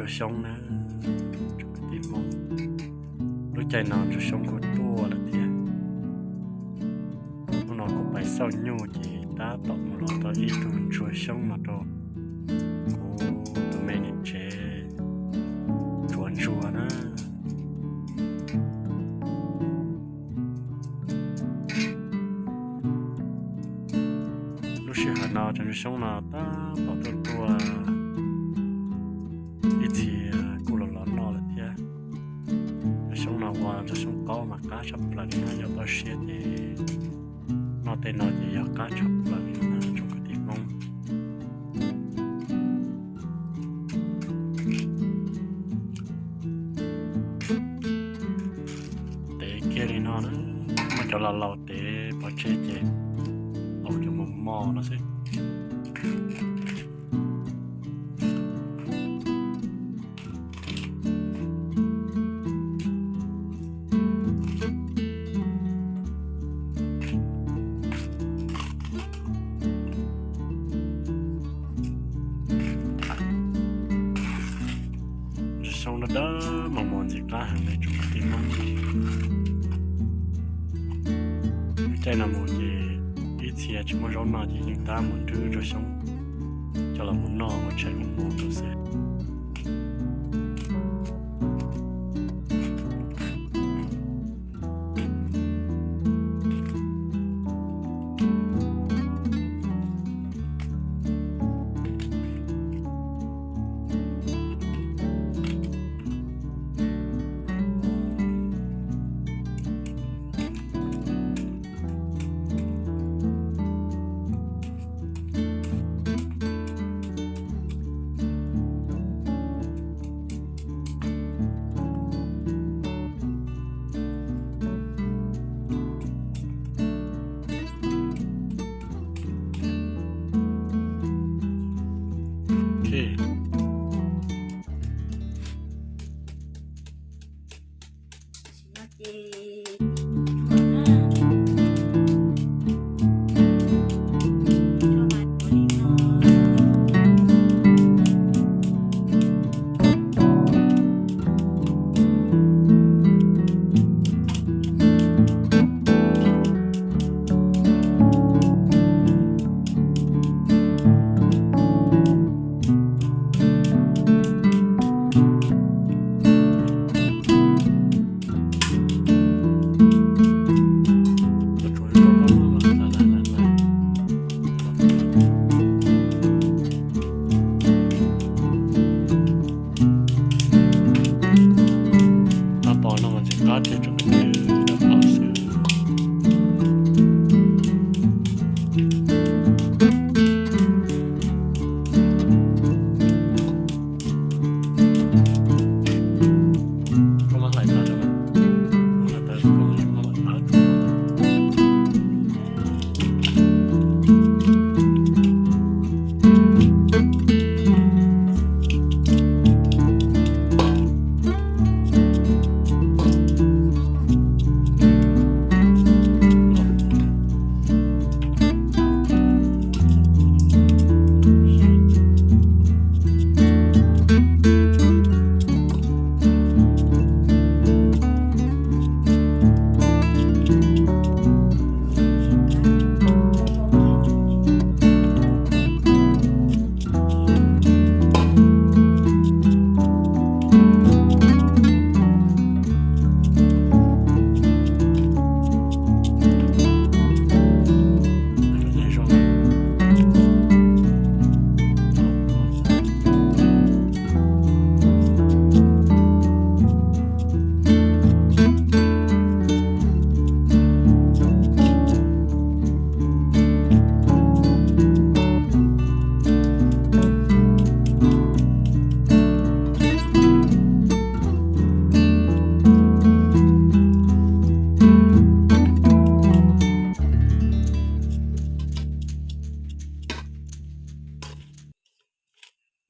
Ntsuag xyoob na, tsoom kwv tij Hmoob, lub caij no ntsuag xyoob kuj tuaj lawm thiab. Hnub no kuv pais xauj nyuj ces tab tom mus los tau ib tug ntsuag xyoob no rau kuv tus me niam tsev tsuav ntsuag na. Lub sij hawm no cov ntsuag xyoob no tab tom tuaj tuaj, ib txhia kuj los los noj lawm thiab. Ntsuag xyoob no ua ntsuag xyoob qaub mas qab tshaj plaws li na, yog toj siab ces noj tej no ces yog qab tshaj plaws li na tsoom kwv tij Hmoob. Tev kiag li no na, muab cov laus laus tev pov tseg ces laus cov mos mos no xwb. Ntsuag xyoob dawb dawb mos mos ntxim qab heev li tsoom kwv tij Hmoob. Lub caij no mus ces ib txhia tsis muaj zaub noj ces yeej tab mus nrhiav ntsuag xyoob coj los mus noj ua tshais ua hmo rau xwb. Pom no mas ntxim qab tiag, tsoom kwv tij, xwb.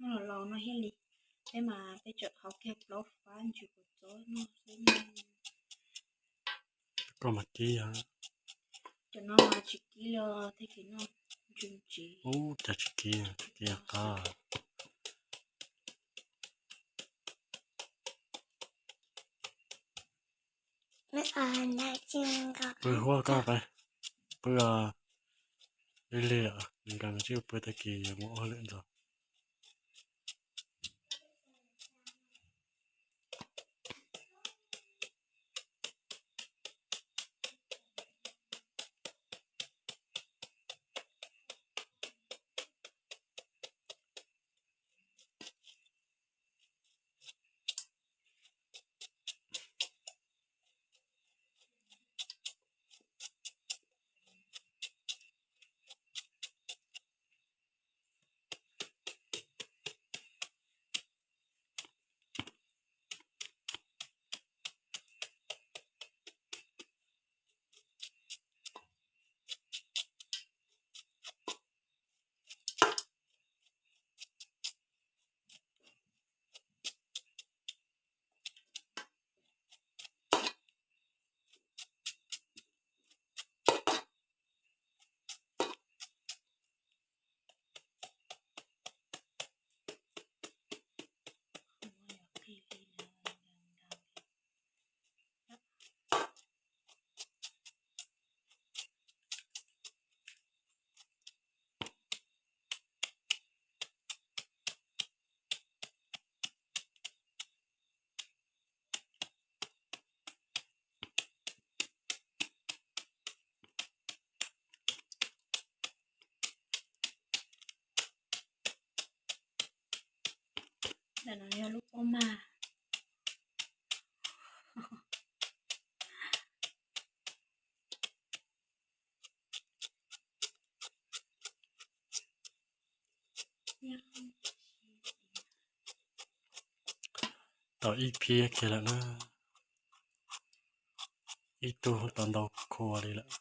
Noj los laus no thiaj li, peb mas peb tseem haus kiag plaub fab ntsws kua txob noj xwb. Koj mas kib os. Cov no mas tsis kib li, tej kev noj ntsws ntsis. Ub, cas tsis kib, tsis kib qab. Pw huab koj peb, pw lig lig, nkees nkees tsib pw tag kis yuav mus ua hauj lwm ntxov. Ntawm no yog lub pob maj. Tau ib phiab kiag lawm na. Ib tug tau ntau khua li lawm.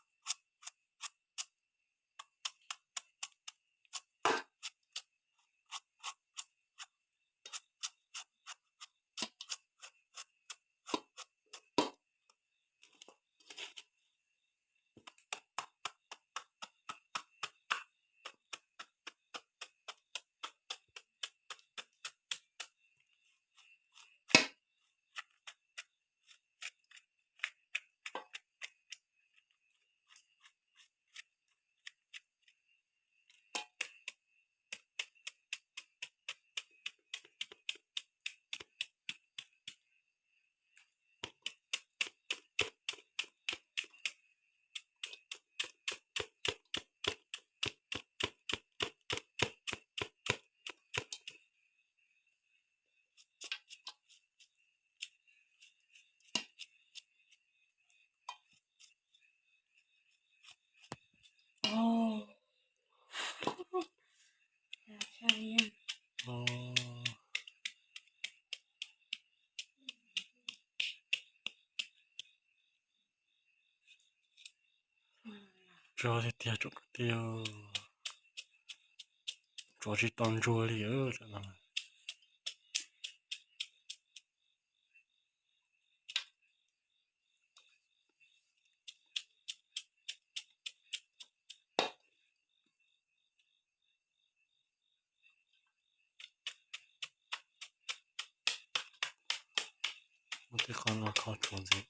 Tsov tiag tiag tsoom kwv tij, tsov tsis tau ntsuag li tam no. Muab tej qho no kho tsuav ntxiv.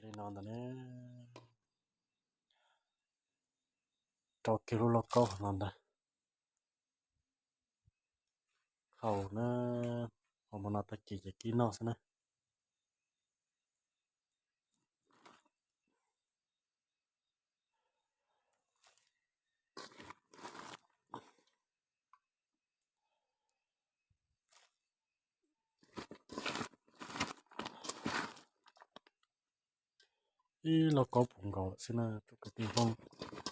Li no ntag ne. Rau kiag lub lauj kaub no ntag. Haus na. Qhov hmo no tag kis ces kib noj xwb na. Ib lauj kaub puv nkaus lawm xwb na tsoom kwv tij Hmoob.